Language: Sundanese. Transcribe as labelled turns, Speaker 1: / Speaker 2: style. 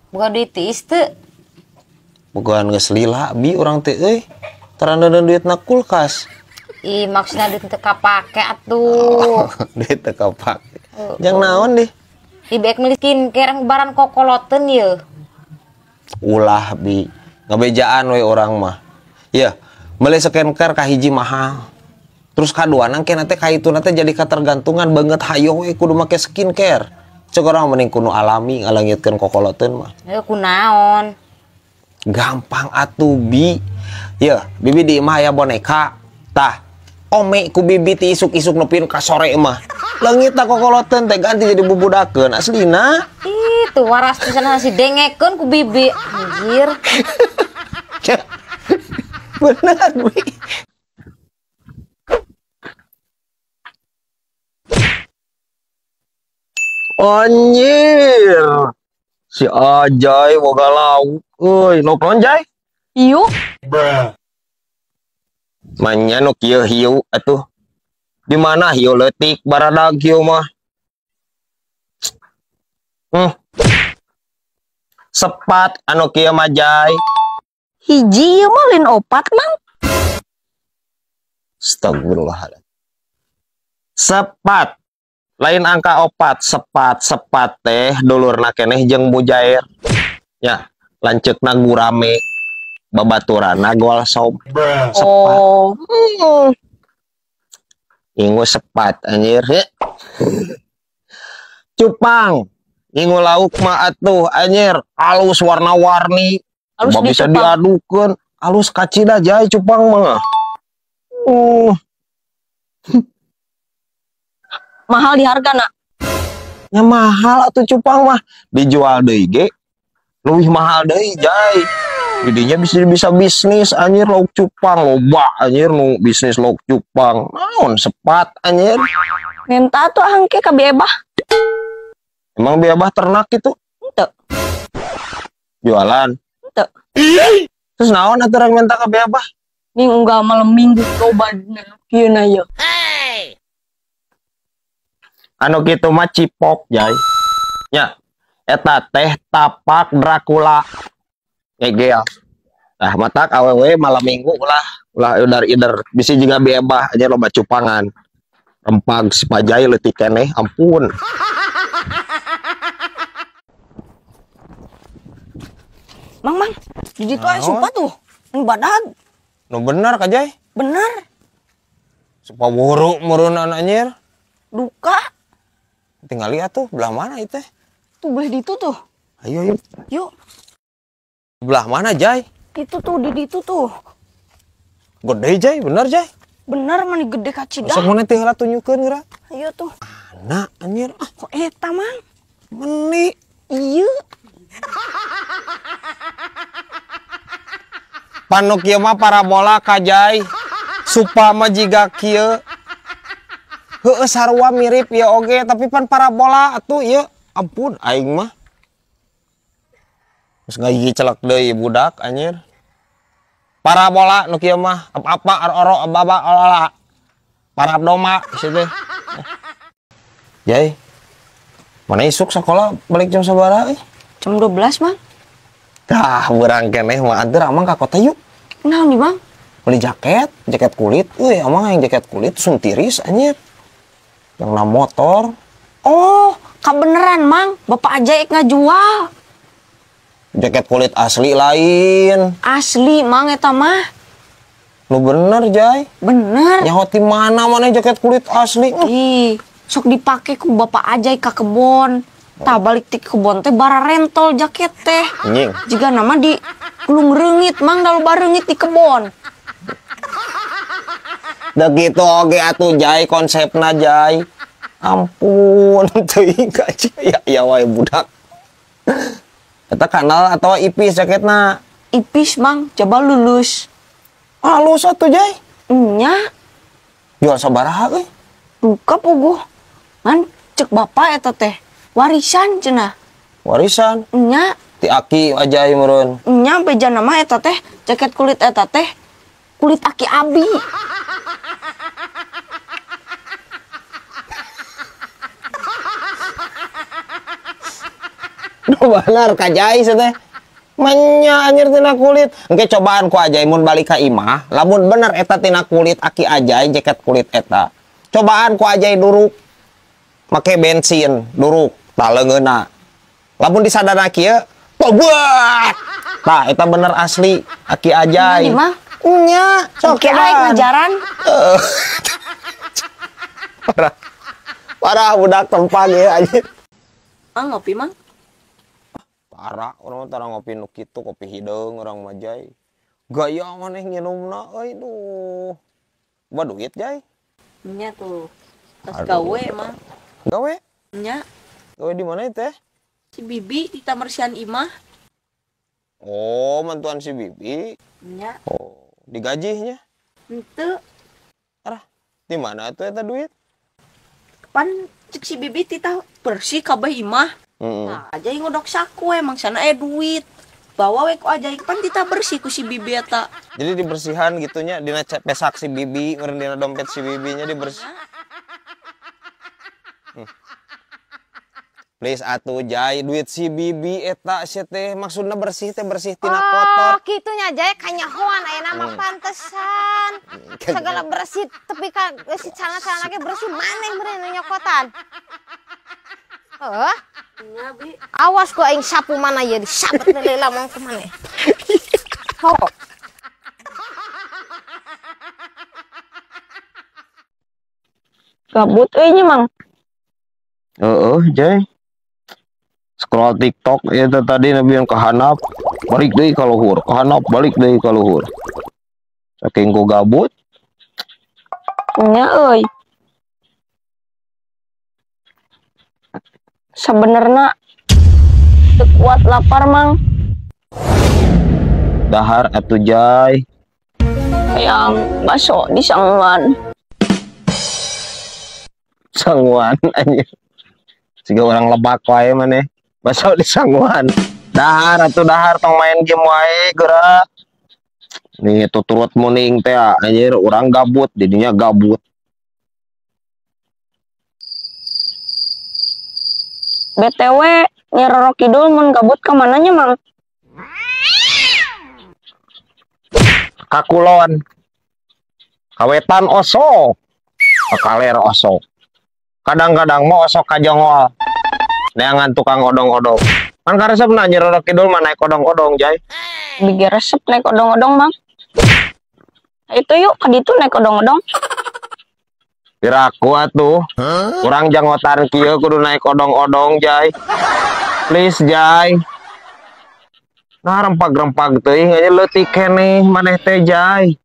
Speaker 1: Boga duit tiis teu?
Speaker 2: Bogaan geus lila bi urang teh euy. Tarandeun duitna kulkas.
Speaker 1: Ih, maksudna duit teu kapake atuh.
Speaker 2: Duit teu kapake. Jang naon deh?
Speaker 1: Ih, beek meuli skincare ngubaran kokoloteun yeuh.
Speaker 2: Ulah bi, ngabejaan we urang mah. Yeuh, meuli skincare kahiji mahal. Terus kaduana engke teh kaituna teh jadi katergantungan banget hayo we kudu make skincare. Cek urang mending kudu alami ngalangitkeun kokoloteun mah.
Speaker 1: Heuh, kunaon?
Speaker 2: Gampang atuh bi. Yeuh, bibi di imah aya boneka. Tah, ome ku bibi ti isuk-isuk nepin ka sore mah. Leungit ta kokoloteun teh ganti jadi bubudakeun aslina.
Speaker 1: Ih, tuh waras pisan si dengekeun ku bibi. Anjir.
Speaker 2: Bener bi. Anjir. Si Ajay boga lauk euy, lauk naon Jay?
Speaker 3: Hiu.
Speaker 2: Bruh. Manya nu kieu hiu atuh. Di mana hiu leutik baradag hiu mah. Sepat anu kieu mah Jay.
Speaker 3: Hiji ieu mah lain opat, Mang.
Speaker 2: Astagfirullahaladzim. Sepat. Lain angka opat, sepat, sepat teh dulurna keneh jeung mujair. Ya, lanceukna gurame, babaturanna golsob. Sepat.
Speaker 3: Oh.
Speaker 2: Ingu sepat anjir. Cupang, ingu lauk mah atuh anjir, alus warna-warni.
Speaker 3: Alus
Speaker 2: bisa diadukeun, alus kacida jai cupang mah.
Speaker 3: Mahal di harga nak?
Speaker 2: Ya mahal atuh cupang mah. Dijual deui ge leuwih mahal deui jai. Jadinya bisa bisnis anjir lauk cupang loba anjir nu bisnis lauk cupang. Naon sepat anjir.
Speaker 3: Minta tuh angke ka Bi Ebah.
Speaker 2: Emang Bi Ebah ternak gitu?
Speaker 3: Henteu.
Speaker 2: Jualan?
Speaker 3: Henteu.
Speaker 2: Terus naon atuh rek minta ka Bi Ebah?
Speaker 3: Ning unggal malam minggu loba kieu na ieu.
Speaker 2: Anu kitu mah cipok jai. Nya, eta teh tapak Dracula. Ngegel. Tah matak awewe malam minggu ulah ider-ider bisi juga Bi Ebah aja loba cupangan. Rempag si Pajai leutik keneh ampun.
Speaker 3: Mang, Mang, di ditu aya supa tuh. Nu badag.
Speaker 2: Nu bener ka Jai?
Speaker 3: Bener.
Speaker 2: Supa wuruk meureunana anjir.
Speaker 3: Duka.
Speaker 2: Tinggal lihat tuh belah mana itu?
Speaker 3: Tuh belah ditu tuh.
Speaker 2: Ayo yuk.
Speaker 3: Yuk.
Speaker 2: Belah mana Jai?
Speaker 3: Itu tuh di ditu tuh.
Speaker 2: Gede Jai, bener Jai?
Speaker 3: Bener mani gede kacida.
Speaker 2: Sok mana teh heula tunjukkeun geura.
Speaker 3: Ayo tuh.
Speaker 2: Mana anjir?
Speaker 3: Ah, kok eta Mang?
Speaker 2: Meni.
Speaker 3: Iya.
Speaker 2: Panu kieu mah parabola ka Jai. Supa mah jiga kieu. Heueuh sarua mirip ya oge tapi pan parabola atuh ieu ampun aing mah. Geus ngagigi celek deui budak anjir. Parabola nu kieu mah apa-apa oro ababa ola. Parabdoma ieu teh. Jai. Mana isuk sekolah balik jam sabaraha euy?
Speaker 3: Jam 12, Mang.
Speaker 2: Tah, beurang keneh mah anteur amang ka kota yuk.
Speaker 3: Naon nih, Bang?
Speaker 2: Beli jaket, jaket kulit. Euy, amang yang jaket kulit sun tiris anjir. Yang na motor.
Speaker 3: Oh, kabeneran Mang, Bapak aja ngajual.
Speaker 2: Jaket kulit asli lain.
Speaker 3: Asli Mang eta mah.
Speaker 2: Lu bener Jai?
Speaker 3: Bener.
Speaker 2: Nyaho ti mana jaket kulit asli?
Speaker 3: Ih, sok dipake ku Bapak Ajay ka kebon. Tah balik ti kebon teh bara rentol jaket teh.
Speaker 2: Anjing.
Speaker 3: Jiga nama di gulung reungit Mang, da loba reungit di kebon.
Speaker 2: Da gitu oge atuh Jai konsepna Jai. Ampun teuing ka ya ya wae budak. Eta kanal atau ipis jaketna?
Speaker 3: Ipis Mang, coba lulus.
Speaker 2: Halus atuh Jai.
Speaker 3: Nya.
Speaker 2: Jual sabaraha euy?
Speaker 3: Duka puguh. Ngan cek bapak eta teh warisan cenah.
Speaker 2: Warisan?
Speaker 3: Nya.
Speaker 2: Ti aki Ajay meureun.
Speaker 3: Nya bejana mah eta teh jaket kulit eta teh kulit aki abi.
Speaker 2: Nu bener ka Jai teh. Menya anjir tina kulit. Engke cobaan ku Ajay mun balik ka imah, lamun bener eta tina kulit aki Ajay jaket kulit eta. Cobaan ku Ajay duruk. Make bensin duruk tah leungeunna. Lamun disadana kieu, tobat. Tah eta bener asli aki Ajay.
Speaker 3: Nya mah.
Speaker 2: Nya, sok
Speaker 3: Oke, aing ngajaran.
Speaker 2: Parah. Parah budak tempang ya anjir.
Speaker 3: Mang ngopi, Mang.
Speaker 2: Parah, orang tara ngopi nu kitu, kopi hideung orang mah Jai. Gaya maneh nginumna euy duh. Boga duit Jai?
Speaker 3: Nya tuh. Tas gawe, Mang.
Speaker 2: Gawe?
Speaker 3: Nya.
Speaker 2: Gawe di mana teh?
Speaker 3: Si Bibi di tamersian imah.
Speaker 2: Oh, mantuan si Bibi.
Speaker 3: Nya.
Speaker 2: Oh, digajinya?
Speaker 3: Henteu.
Speaker 2: Arah, di mana tuh eta duit?
Speaker 3: Pan cek si Bibi titah bersih kabeh imah. Nah, Ajay ngodok saku emang sana duit. Bawa we ku Ajay pan titah bersih ku si Bibi eta.
Speaker 2: Jadi dibersihan gitunya dina pesak si Bibi, meureun dina dompet si Bibinya dibersih. Please atuh Jai, duit si Bibi eta sia teh maksudna bersih teh bersih tina kotor.
Speaker 1: Oh, kitu nya Jai kanyahoan ayeuna mah pantesan. Segala bersih tapi ka si calana-calana ge bersih maneh meureun nyokotan. Heuh.
Speaker 3: Nya, Bi.
Speaker 1: Awas ku aing sapu mana ieu disabet leula mong ku maneh. Ho.
Speaker 3: Gabut euy nya, Mang.
Speaker 2: Heeh, Jai. Scroll TikTok ya tadi nabi yang kehanap balik deui ka luhur, kehanap balik deui ka luhur. Saking ku gabut.
Speaker 3: Nya euy. Sebenarnya teu kuat lapar, Mang.
Speaker 2: Dahar atuh Jai.
Speaker 3: Hayang bakso di sanguan.
Speaker 2: Sanguan anjir. Siga orang lebak wae maneh. Bakso di sanguan. Dahar atuh dahar tong main game wae geura. Nih tuturut muning teh anjir urang gabut jadinya gabut.
Speaker 3: BTW Nyi Roro Kidul mun gabut ka mana nya, Mang?
Speaker 2: Kakulon. Kawetan osok. Kakaler osok. Kadang-kadang mau osok kajongol. Neangan tukang odong-odong. Kan karesepna Nyi Roro Kidul mah naik odong-odong, Jai.
Speaker 3: Bikin resep naik odong-odong, Mang. Itu yuk ka ditu naik odong-odong.
Speaker 2: Piraku atuh. Kurang jangotan kieu kudu naik odong-odong, Jai. Please, Jai. Nah, rempag-rempag teuing aja leutik keneh maneh teh, Jai.